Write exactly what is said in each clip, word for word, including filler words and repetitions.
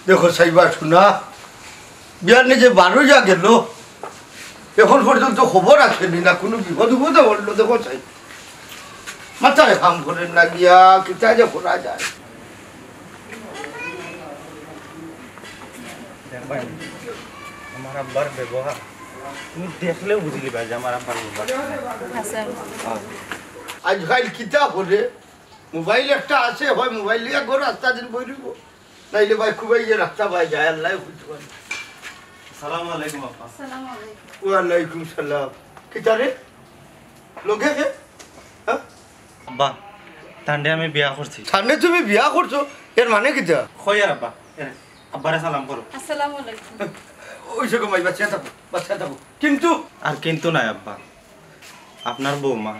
দেখো চাইবা শোনা, বিয়ানে যে বারইয়া গেল, এখন পর্যন্ত খবর আছেনি, না কুনু বিপদ উপদে পড়লো। দেখো চাই, মাথায় কাম করের না গিয়া, কিতা যে করা যায়। দেখবায়, আমার আব্বার ব্যবহার তুমি দেখলেও বুঝিলিবায় যে আমার আব্বার ব্যবহার। আচ্ছা। আজকাল কিতা করে, মোবাইল একটা আছে, হয় মোবাইল লইয়া ঘর রাস্তা দিন বই রইব, নাইলে ভাই খুবাই যে রাস্তা ভাই যায়, আল্লাহ বুঝতে পারে। আসসালামু আলাইকুম আব্বা। ওয়ালাইকুম সালাম। কিতা রে? লগে কে? হ্যাঁ? আব্বা, তানরে আমি বিয়া করছি। তানরে তুমি বিয়া করছো? এর মানে কিতা? কই আর আব্বা, এরে, আব্বারে সালাম করো। আসসালামু আলাইকুম। ওই সে ঘুমাই, বাচ্চা থাকো, বাচ্চা থাকো। কিন্তু আর কিন্তু নাই আব্বা, আপনার বৌমা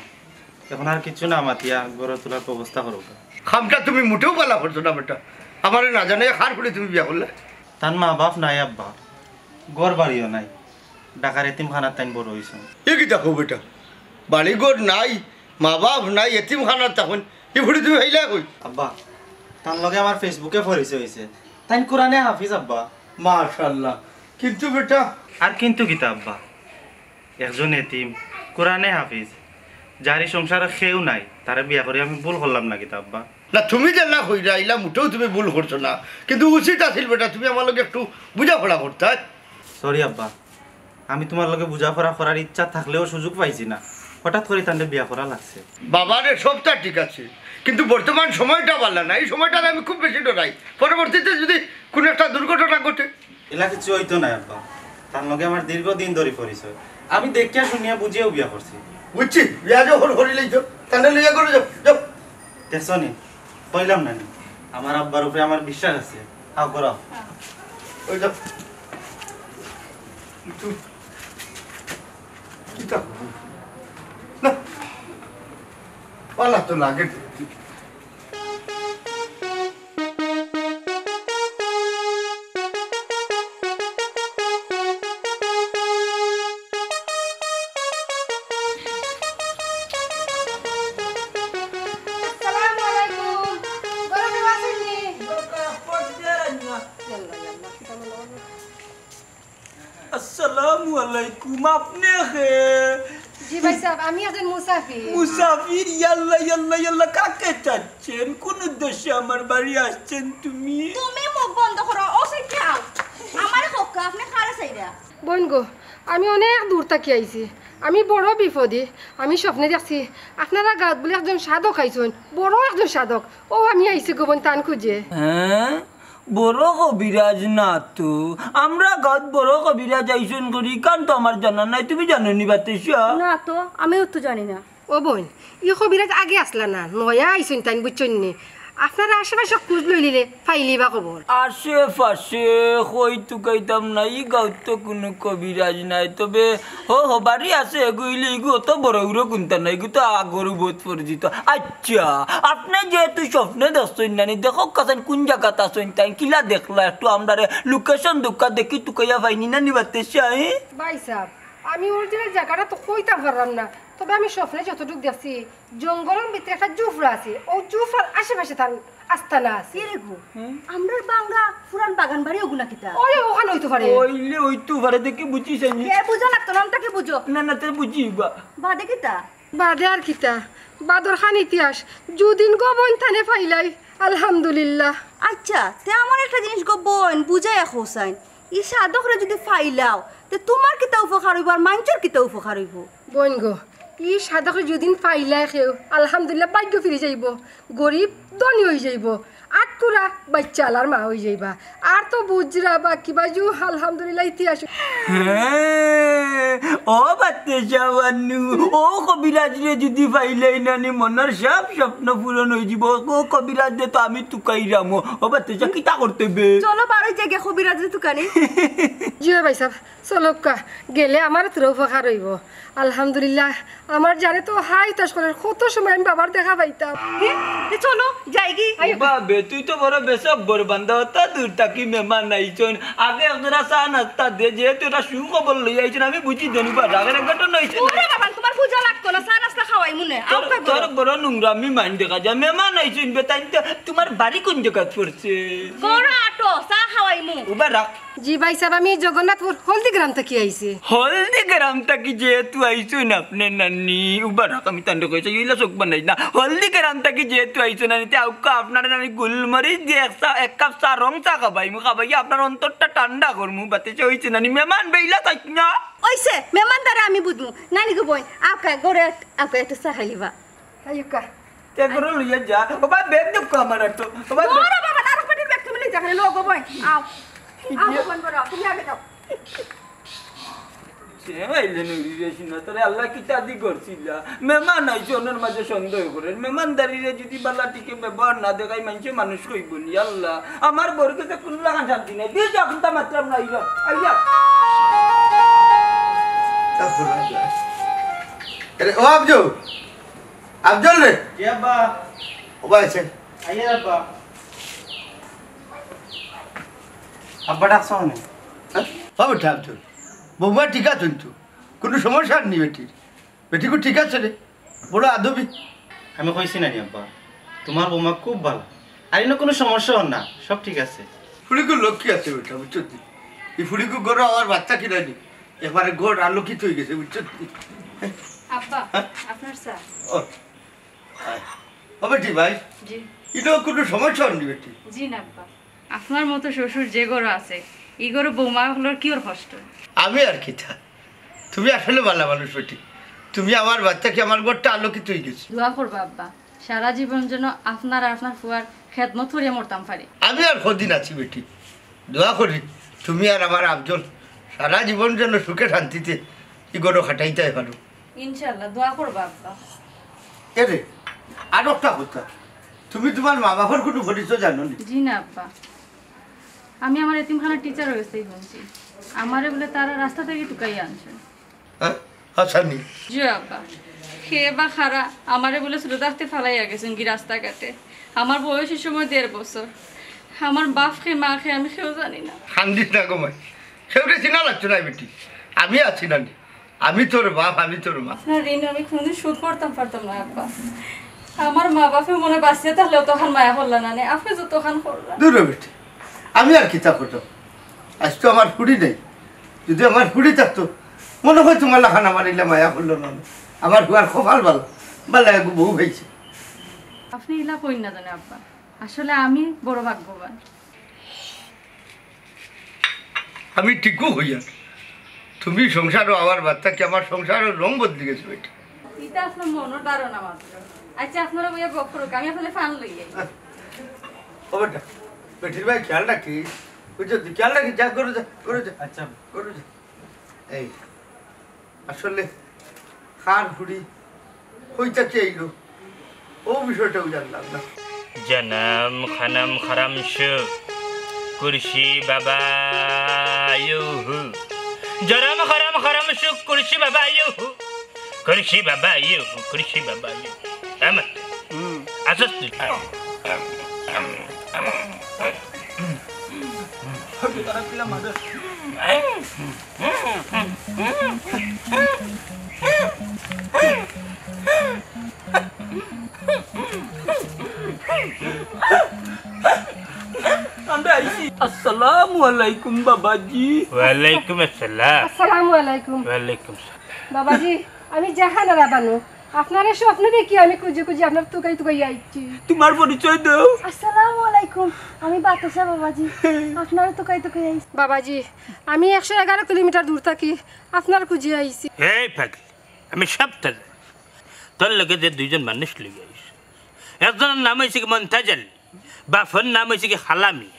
এখন আর কিচ্ছু না মাতিয়া ঘরো তোলার ব্যবস্থা করুক। কামটা তুমি মোটেও ভালা করছো না বেটা, আমারে না জানাইয়া কার ফুড়ি তুমি বিয়া করলে? তান মা বাপ নাই আব্বা, ঘর বাড়িও নাই, ঢাকার এতিমখানাত তাইন বড় অইছইন। এ কিতা কও বেটা, বাড়ি ঘর নাই, মা বাপ নাই, এতিমখানাত থাকইন, ই ফুড়ি তুমি পাইলায় কই? আব্বা, তান লগে আমার Facebook-এ পরিচয় অইছে, তাইন কোরআনে হাফিজ আব্বা। মাশাআল্লাহ। কিন্তু বেটা, আর কিন্তু কিতা আব্বা, একজন এতিম, কোরআনে হাফিজ, যার ই সংসারো কেউ নাই, তারে বিয়া করি আমি ভুল করলাম না কিতা আব্বা? না, তুমি যেলা কইরা, ইলা মোটেও তুমি ভুল করছো না, কিন্তু উচিত আছিল বেটা, তুমি আমার লগে একটু বুঝাপড়া করতায়। সরি আব্বা, আমি তুমার লগে বুঝাপড়া করার ইচ্ছা থাকলেও সুযোগ পাইছি না, হঠাৎ করি তানরে বিয়া করা লাগছে। বাবারে, সবটা ঠিক আছে, কিন্তু বর্তমান সময়টা ভালা না, ই সময়টারে আমি খুব বেশি ডরাই। পরবর্তীতে যদি কুনু একটা দুর্ঘটনা ঘটে, ইলা কিচ্ছু অইতো নায় আব্বা, তান লগে আমার দীর্ঘদিন ধরি পরিচয়, আমি দেখিয়া শুনিয়া বুঝিয়াউ বিয়া করছি। বুঝছি, বিয়া যখন করিলাইছো, তানরে লইয়া ঘরো যাও, যাও। দেখছো নি, কইলাম না নি, আমার আব্বার উপরে আমার বিশ্বাস আছে। আও ঘরো আও। ওই যাও। একটু কিতা? না, ভালা তো লাগে। আসসালামু আলাইকুম। ঘরো কেউ আছইন নি? ইয়াল্লা, ইয়াল্লা, কিতা মনে অইলো? আসসালামু আলাইকুম, আপনে কে? জি ভাইসাব, আমি একজন মুসাফির। মুসাফির? ইয়াল্লা, ইয়াল্লা, ইয়াল্লা, কাকে চাইচ্ছেন? কুন উদ্দেশ্যে আমার বাড়ি আইচ্ছেন তুমি? তুমি মুখ বন্ধ করো, অউ সাইডে আও। আমারে কউক্কা, আপনে কারে চাইরা? বইন গো, আমি অনেক দূর থাকি আইছি, আমি বড় বিপদি। আমি স্বপ্নে দেখছি আপনারার গাঁওত বুলে একজন সাধক আইছইন, বড় একজন সাধক। অউ আমি আইছি গো বইন, তান খুঁজে। হ্যাঁ? বড় কবিরাজ না তো। আমরার গাঁওত বড় কবিরাজ আইছইন করি, ইখান তো আমার জানা নাই। তুমি জানো নি বাতেশা? না তো, আমিও তো জানি না। ও বইন, ই কবিরাজ আগে আছলা না, নয়া আইছইন তাইন, বুঝছইন নি? আপনারা আশেপাশে খুঁজ লইলিলে পাইলিবা খবর। আশেপাশে কই তুকাইতাম না, ই গাঁওত তো কুনু কবিরাজ নাই। তবে হো হো, বাড়ি আছে এগু, ইলে ইগু অত বড় উড়ো কুন্তা নাই, ইগু তো আগর বহুত পরিচিত। আচ্ছা, আপনে যেহেতু স্বপ্নে দেখছইন নানি, দেখউক্কা চাইন কুন জাগাত আছইন তাইন, কিলা দেখলা একটু আমরারে location দেউক্কা, দেখি তুকাইয়া পাইনি নানি বাতেশা, হে? ভাইসাব, আমি original জাগাটা তো কইতাম পাররাম না, তবে আমি স্বপ্নে যতটুক দেখছি, জঙ্গলর ভিতরে একটা জুফরা আছে, অউ জুফরার আশেপাশে তান আস্তানা আছে। কিরে গো, আমরার ভাঙ্গা পুরান বাগান বাড়ি অগু না কিতা? ওই, অখান অইতো পারে। অইলে অইতো পারে, দেখি বুঝি চাইনি। এ, বুঝা লাগতো না, অনটাকে বুঝো। না, না, তে বুঝি বা। বাদে কিতা? বাদে আর কিতা? বাদর খান ইতিহাস। যুদিন গো বইন তানে পাইলাই, আলহামদুলিল্লাহ। আচ্ছা, তে আমার একটা জিনিস গো বইন, বুঝাইয়া কও চাইন। ই সাধকরে যুদি পাইলাও, তে তুমার কিতা উপকার অইবো আর মাইনষর কিতা উপকার অইবো? বইন গো, ই সাধকরে যুদিন পাইলায় কেউ, আলহামদুলিল্লাহ, ভাইগ্য ফিরি যাইবো। গরিব ধনী অইযাইবো, আটকুরা বাইচ্চা আলার মা অইযাইবা। আর তো বুঝরা বা কিবা জু, আলহামদুলিল্লাহ, ইতিহাস। হ্যাঁ, ও বাতেশা বানু, ও কবিরাজরে যুদি পাইলাই নানি মনর সব স্বপ্ন পূরণ অইযিবো। ও কবিরাজরে তো আমি তুকাইরামো। ও বাতেশা, কিতা করতে বে? চলো, বারই যাইগি কবিরাজরে তুকানি। জি অয় ভাইসাব, চলউক্কা, গেলে আমারও থুড়া উপকার অইবো। আলহামদুলিল্লাহ, আমার জানে তো হায় তাস করের, কত সময় আমি বাবার দেখা পাইতাম। হে, তে চলো, যাইগি। আইও। বা বে, তুই তো বড় বেসব্বর বান্দা, অত দূর থাকি মেহমান আইছইন, আগে একজরা চা নাস্তা দে, যেহেতু একটা সুখবর লইয়া আইছইন, আমি বুঝি দেনু বা, রাগের ঘটনা অইছে না। ওরে বাবা, তুমার বুঝা লাগতো না, চা নাস্তা খাওয়াইমুনে। আও তোর, খাইবো। তোর বড় নোংরামি মাইন দেখা যায়, মেহমান আইছইন বে, তাইন তো তুমার বাড়ি কুন জাগাত পড়ছে? ঘরো আটো, চা খাওয়াইমু। উবা রাখ। জি ভাইসাব, আমি জগন্নাথপুর হলদিগ্রাম থাকি আইছি। হলদিগ্রাম থাকি যেহেতু আইছইন আপনে নানি, উবা রাখ, আমি তানরে কইছি, ইলা চোখ বানাইছ না। হলদিগ্রাম থাকি যেহেতু আইছইন নানি, তে আউক্কা আপনারে নানি গুলমরিচ দিয়া এক চা, এক কাপ চা, রং চা খাবাইমু, খাবাইয়া আপনার অন্তরটা ঠান্ডা করমু, বাতিজা অইছে নানি, মেমান বেইলা থাইক না। অইছে, মেমানদারে আমি বুঝমু। নানি গো বইন, আউক্কা, ঘরো আউক্কা, একটু চা খাইলিবা। আইউক্কা। তে ঘরো লইয়া যা। ও ভাই, ব্যাগ দেউক্কা আমার একটু। ও ভাই, ওরে বাবা, নারক বেটির ব্যাগ তুমি লইয়া যা, খালি লও গো বইন। আও। আও গো বইন, ঘরো আও, তুমি আগে যাও। সে আইলে নুরি রে সিনা, তোরে আল্লায় কিতা দি করছিলা? মেমান আইছে, অনর মাঝে সন্দেহ করের। মেমানদারিরে যদি বালা টিকে ব্যবহার না দেখাই, মানষে মানুষ কইবো নি। আল্লাহ, আমার বউর গেছে কুনু লাখান শান্তি নাই। দিল যখন তা মাত্রাম না, আইয়া, আইয়া। আরে, ও আফজল, আফজল রে। জি আব্বা। ও ভাই আছে। আইয়া আব্বা। আব্বা ডাকছো মানে? হ্যাঁ? ও বেটা আফজল, বৌমা ঠিক আছইন তো? কুনু সমস্যা নি বেটির? বেটি কো ঠিক আছে রে? বড় আদবি। আমি কইছি না নি আব্বা, তুমার বৌমা খুব ভালা, আর ইনো কুনু সমস্যা অর না, সব ঠিক আছে। ফুড়িগু লক্ষ্মী আছে বেটা, বুঝছো তুই? ই ফুড়িগু ঘরো আমার বাচ্চা কিনা নি, একবারে ঘর আলোকিত অই গেছে, বুঝছো তুই? আব্বা, হ্যাঁ? আপনার চা। ও, আয়। ও বেটি ভাই, জি। ইনো কুনু সমস্যা অর নি বেটি? জি না আব্বা। আপনার মতো শ্বশুর যে ঘরো আছে, ই ঘরো বৌমা অকলর কিওর কষ্ট? আমি আর কিতা? তুমি আসলে ভালা মানুষ বেটি। তুমি আমার বাচ্চা কি আমার ঘরটা আলোকিত অই গেছে। দোয়া করবা আব্বা, সারা জীবন যেন আপনার আর আপনার ফুয়ার খেদমত করিয়া মরতাম পারি। আমি আর কদিন আছি বেটি। দোয়া করি তুমি আর আমার আফজল সারা জীবন যেন সুখে শান্তিতে ই ঘরো কাটাইতায় পারো। ইনশাআল্লাহ, দোয়া করবা আব্বা। এরে, আর একটা কথা, তুমি তুমার মা বাপর কুনু পরিচয় জানো নি? জি না আব্বা, আমি আমার এতিমখানার টিচারর গেছেই হুনছি, আমারে বুলে তারা রাস্তা থাকি তুকাইয়া আনছে। হ্যাঁ, হাছা নি? জি আব্বা, কে বা কারা আমারে বুলে ছোট থাকতে ফালাইয়া গেছইন গি রাস্তাঘাটে। আমার বয়স ই সময় দেড় বছর। আমার বাপ কে মা কে আমি কেউ জানি না। কান্দিস না গো মাই, কেউরে চিনা লাগতো নায় বেটি, আমি আছি নানি। আমি তোর বাপ, আমি তোর মা। আপনার ঋণ আমি কুনুদিন শোধ করতাম পারতাম না আব্বা। আমার মা বাপে মনে বাঁচিয়া থাকলে অতখান মায়া করলা না নে, আপনে যতখান করলা। দূর হ বেটি, আমি আর কিতা করতাম? আইজ তো আমার ফুড়ি নাই, যদি আমার ফুড়ি থাকতো, মনে অয় তুমার লাখান আমার ইলা মায়া করলো না নে। আমার ফুয়ার কপাল ভালা, ভালা এগু বউ পাইছে। আপনে ইলা কইন না জানে আব্বা, আসলে আমি বড় ভাগ্যবান। আমি ঠিকউ কইয়ার, তুমি সংসারো আওয়ার বাদ থাকি আমার সংসারর রং বদলি গেছে বেটি। ইটা আপনার মনর ধারণা মাত্র। আচ্ছা, আপনারা বইয়া গপ করউক, আমি আপনারে পান লই আই। ও বেটা, বেটির বায় খেয়াল রাখিস, বুঝছো? তুই খেয়াল রাখিস, যা, ঘরো যা, ঘরো যা। আচ্ছা। ঘরো যা। এই, আসলে কার ফুড়ি কই থাকি আইলো, অউ বিষয়টাও জানলাম না। জনম খনম খরম শু কুরশি বাবা ইউহু। জনম খরম খরম শু কুরশি বাবা ইউহু। কুরশি বাবা ইউহু, কুরশি বাবা ইউহু। আমার। হুম। আসস তুই। আমরা আইছি। আসসালামু আলাইকুম বাবাজি। ওয়ালাইকুম আসসালাম। আসসালামু আলাইকুম। ওয়ালাইকুম সালাম। বাবাজি, আমি জাহানারা বানু। আপনারে স্বপ্নে দেখি আমি খুঁজি খুঁজি আপনারে তুকাই তুকাই আইছি। তুমার পরিচয় দেও। আসসালামু আলাইকুম, আমি বাতাসা বাবাজি। আপনারে তুকাই তুকাই আইছি। বাবাজি, আমি একশো এগারো কিলোমিটার দূর থাকি আপনারে খুঁজি আইছি। এই পাগল, আমি সবতা জানি। তোর লগে যে দুইজন মানুষ লইয়া আইস, একজনর নাম অইছে কি মন্তাজ আলী, বাপর নাম অইছে কি হালামি,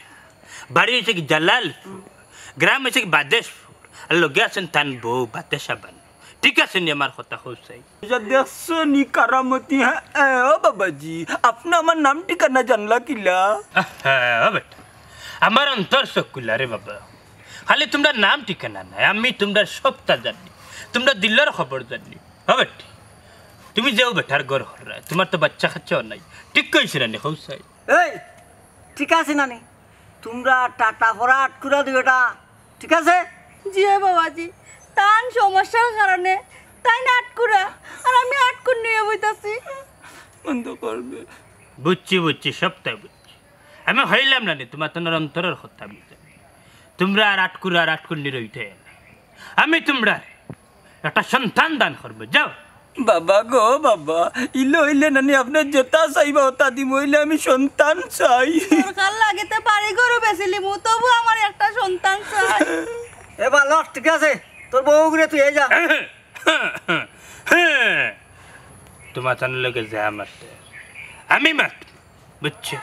বাড়ি অইছে কি জালালপুর, গ্রাম অইছে কি বাদেশপুর, আর লগে আছইন তান বউ বাতাসা বানু। ঠিক আছে নি আমার কথা কও চাই? আচ্ছা, দেখছো নি কারামতি, হ্যাঁ? এ, ও বাবাজি, আপনে আমার নাম ঠিকানা জানলা কিলা? হ্যাঁ, ও বেটা, আমার অন্তর চোখ খুলা রে বাবা। খালি তুমরার নাম ঠিকানা নায়, আমি তুমরার সবতা জানি, তুমরার দিলর খবর জানি। ও বেটি, তুমি যেও বেটার ঘর কররায়, তুমার তো বাচ্চা কাচ্চাও নাই, ঠিক কইছি না নি কও চাই? এই, ঠিক আছে না নি? তুমরা টাটা ফরা আটকুরা দিও বেটা, ঠিক আছে? জি অয় বাবাজি, তান সমস্যার কারণে তাইন আটকুরা, আর আমি আটকুর নিয়া বইতাছি। বন্ধ করবে। বুঝছি, বুঝছি, সবতাই বুঝছি। আমি কইলাম না নি, তুমার তো অন্তরর কথা বুঝছি। তুমরা আর আটকুর আর আটকুন্নি রইতে। আমি তুমরার একটা সন্তান দান করমু, যাও। বাবা গো বাবা, ইলা অইলে নানি আপনে যেতা চাইবা অতা দিমু, অইলে আমি সন্তান চাই। দরকার লাগে তে বাড়ি ঘরও বেচিলিমু, তবু আমার একটা সন্তান চাই। এ বালক, ঠিক আছে, তোর বউগুরে তুই এই যা। তুমার তানর লগে যা মাতে, আমি মাত বুঝছো?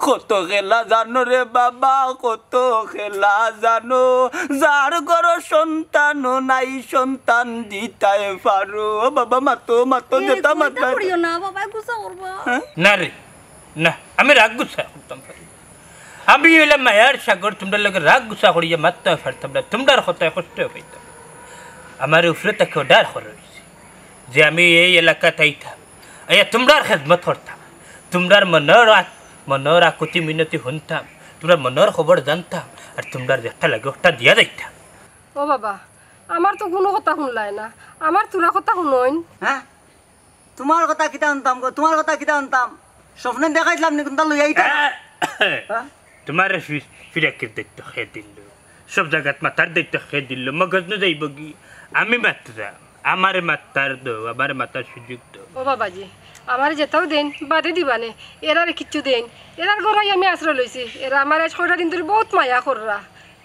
কত খেলা জানো রে বাবা, কত খেলা জানো। যার ঘরো সন্তানও নাই, সন্তান দিতায় পারো। ও বাবা, মাতো, মাতো, এ, যেতা তুমি মাতবা। করিও না বাবা, গুছা করবা। হ্যাঁ? না রে, না, আমি রাগ গুছা করতাম পারি। আমি অইলাম মায়ার সাগর, তুমরার লগে রাগ গুছা করিয়া মাততাম পারতাম না, তুমরার কথায় কষ্ট পাইতাম। আমার উপরে থাকি order করা অইছে যে আমি এই এলাকাত আইতাম, আইয়া তুমরার খেদমত করতাম, তুমরার মনর আ-, মনর আকুতি মিনতি হুনতাম, তুমরার মনর খবর জানতাম, আর তুমরার যেটা লাগে ওটা দিয়া যাইতাম। ও বাবা, আমার তো কুনু কথা হুনলায় না, আমার থুড়া কথা হুনইন। হ্যাঁ? তুমার কথা কিতা হুনতাম গো, তুমার কথা কিতা হুনতাম? স্বপ্নে দেখাইছিলাম নি, কুনটা লইয়া আইতা? হ্যাঁ? তুমারে ফি-, ফিরাকির দায়িত্ব কে দিল? সব জাগাত মাতার দায়িত্ব কে দিল? মগজ নু যাইবো কি? আমি মাতরাম, আমারে মাতার দেও, আমারে মাতার সুযোগ দেও। ও বাবাজি, আমারে যেতাও দেইন, বাদে দিবানে, এরারে কিচ্ছু দেইন। এরার ঘরো আমি আশ্রয় লইছি, এরা আমারে আইজ কয়টা দিন ধরি বউত মায়া কররা,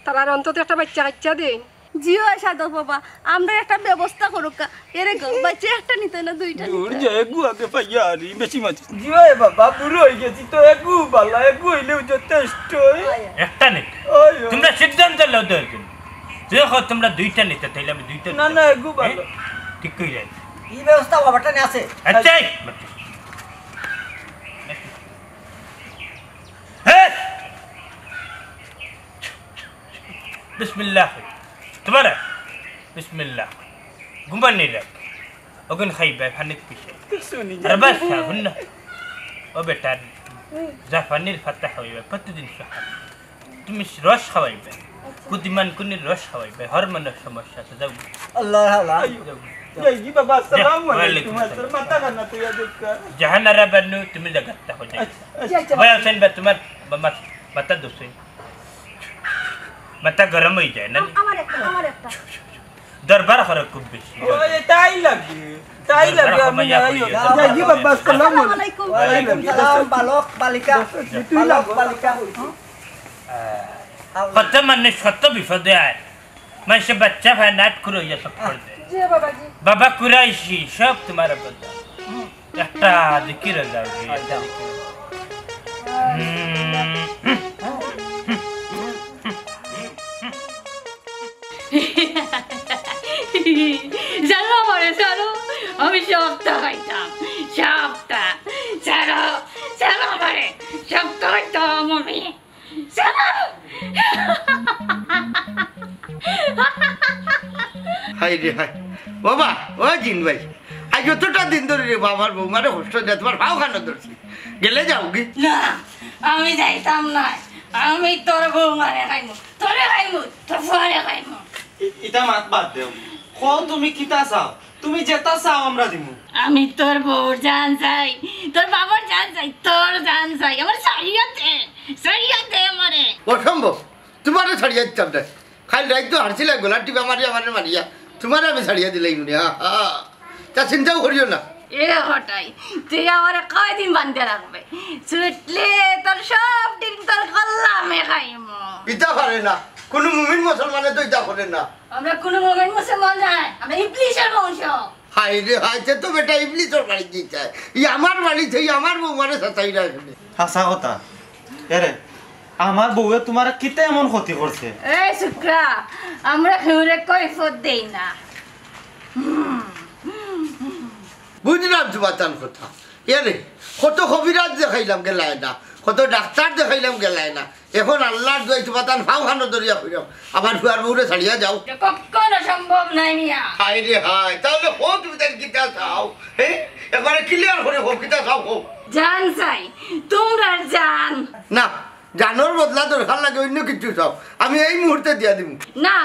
তারারে অন্তত একটা বাইচ্চা কাইচ্চা দেইন। জি অয় সাধক বাবা, আমরার একটা ব্যবস্থা করউক্কা। এরে গো, বাইচ্চা একটা নিতা না, দুইটা নিতা? দূর যা, এগু আগে পাইয়া আরি, বেশি মাতিস। জি অয় বাবা, বুড়া অইগেছি তো, এগু বালা, এগু অইলেউ যথেষ্ট। একটা নিতা। ওই, ওই। তুমরা সিদ্ধান্ত লও দুইজন। যদি কও তুমরা দুইটা নিতা, তাইলে আমি দুইটা না, নিতাম। না, এগু বালা। হ্যাঁ? ঠিক কইরায়। ই ব্যবস্থা বাবাটা নিয়া আছে। আচ্ছা, এই। হ্যাঁ। বিসমিল্লাহ। তুমার বিসমিল্লাহ। ঘুমানি রাখ। অগুন খাইবায়, পানিত পিছে। আর বাস খা, হুন না। ও বেটা, জাফানির পাতা খাওয়াইবায়, প্রতিদিন সকালে। তুমি রস খাওয়াইবায়। কুদিমান কুনির রস খাওয়াইবায়। হরমোনর সমস্যা আছে, যাও। আল্লাহ, আল্লাহ। যাও। যাই কি বাবা, আসসালামু আলাইকুম। ওয়ালাইকুম আসসালাম। মাথা খানা তুই আজ কা। জাহানারা বানু, তুমি জাগাত থাকো, যাও। আচ্ছা, আচ্ছা। ভাই হোসেন ভাই, তুমার মা-, মাথা দোষ। মাথা গরম অই যায় না? আ-, আমার একটা, আমার একটা। দরবার করে খুব বেশি। ওই, তাই লাগে, তাই দরবার লাগে, আমি কমাইয়া যাই। করিও। যাই কি বাবা, আসসালামু আলাইকুম। ওয়ালাইকুম সালাম, বালক, বালিকা। তুই বালক, লাগো। বালিকা। কত মানুষ কত বিপদে আয়, মানষে বাচ্চা পায় না, আটকুর অইয়া সব করে দেয়। জি বাবাজি। বাবা কুরাইশি, সব তুমার অবদান। একটা জিকির যাও, জি, একটা জিকির। ছাড়ো আমারে, ছাড়ো। আমি সবটা খাইতাম, সবটা। ছাড়ো, ছাড়ো আমারে, সবটা খাইতাম আমি। ছাড়ো। হায় রে হায়। বাবা, ও জিন ভাই, আইজ অতটা দিন ধরি রে বাবার বউমারে কষ্ট দিয়া তুমার পাও খানো ধরছি। গেলে যাও কি? না, আমি যাইতাম নায়। আমি তোর বউমারে খাইমু, তোরে খাইমু, তোর ফুয়ারে খাইমু। ই-, ইতা মাত বাদ দেও। কও তুমি কিতা চাও? তুমি যেতা চাও আমরা দিমু। আমি তোর বউর জান চাই, তোর বাবার জান চাই, তোর জান চাই। আমারে ছাড়িয়া দে, ছাড়িয়া দে আমারে। অসম্ভব, তুমারে ছাড়িয়া দিতাম না। কাইল রাইত তো হারছিলায় গলার টিপা মারিয়া আমারে মারিয়া, তুমারে আমি ছাড়িয়া দিলাইমু নে, আহা। তা চিন্তাও করিও না। এ হটাই, তুই আমারে কয়দিন বান্ধিয়া রাখবে? ছুটলে তোর সব দিন তোর কল্লা আমি খাইমু। ইতা পারে না, কুনু মুমিন মুসলমানে তো ইতা করে না। আমরা কুনু মুমিন মুসলমান নায়, আমরা ইবলিসর বংশ। হায় রে হায়, তে তো বেটা ইবলিসর বাড়িত যাইতায়। ই আমার বাড়িত, ই আমার বউমারে সাতাই রাখবে। হাছা কথা। এরে, আমার বউয়ে তুমার কিতা এমন ক্ষতি করছে? এই শুক্রা, আমরা কেউরে কৈফত দেই না। বুঝলাম তুমার তান কথা। এরে, কত কবিরাজ দেখাইলাম গেলায় না, কত ডাক্তার দেখাইলাম গেলায় না। এখন আল্লার দোয়াই তুমার তান পাও খানো ধরিয়া কইরাম, আমার ফুয়ার বউরে ছাড়িয়া যাও। ইটা কখনো সম্ভব নায় মিয়া। হায় রে হায়, তাইলে কও তুমি তাইন কিতা চাও? হে? একবারে clear করি কও, কিতা চাও কও। জান চাই, তুমরার জান। না, জানর বদলা দরকার লাগে অইন্য কিচ্ছু চাও, আমি এই মুহূর্তে দিয়া দিমু। না,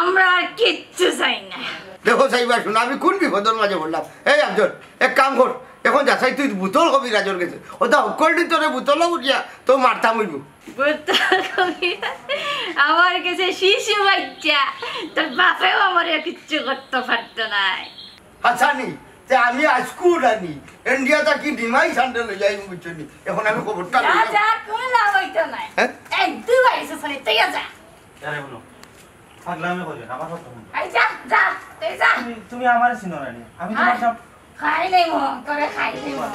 আমরা আর কিচ্ছু চাই না। দেখো সাইবা, হুনো, আমি কুন বিপদর মাঝে পড়লাম। এই আফজল, এক কাম কর, এখন যাচাই তুই বোতল কবিরাজর গেছে, ওটা হকল দিন তোরে বোতলও উঠিয়া তো মারতাম অইব। বোতল কবিরাজ? আমার গেছে শিশু বাচ্চা, তোর বাপেও আমারে কিচ্ছু করতে পারতো নায়। হাসানি, তে আমি আজকু রানি, ইন্ডিয়া থাকি ডিমাই স্যান্ডেল লই যাই, বুঝছো নি? এখন আমি খবরটা যা, লই যা, কোনো লাভ হইতো নাই। হ্যাঁ? এই দুই বাড়ি শেষ হইতে যা। আরে বলো, পাগলামি করিও না, আমার কথা শুনো। এই যা, যা, তুই যা। তুমি, তুমি আমারে চিনো না নি? আমি তোমার আহ, সব খাই নেই মন, তোরে খাই নেই মন।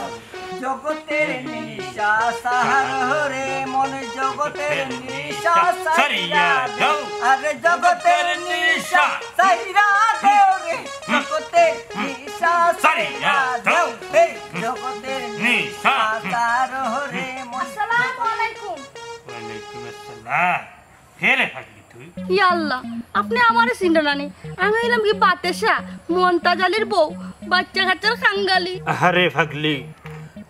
জগতের নিশা সার হরে মন, জগতের নিশা সারিয়া দাও। আরে জগতের নিশা সারিয়া দাও রে, জগতের নিশা সারিয়া দাও। এই জগতের নিশা সার হরে মন। আসসালামু আলাইকুম। ওয়ালাইকুম আসসালাম। হে রে পাগলি তুই? ইয়া আল্লাহ, আপনে আমারে চিনরা না নি? আমি অইলাম কি বাতেশা, মন্তাজ আলীর বউ, বাচ্চা কাচ্চার খাঙ্গালি। আরে পাগলি,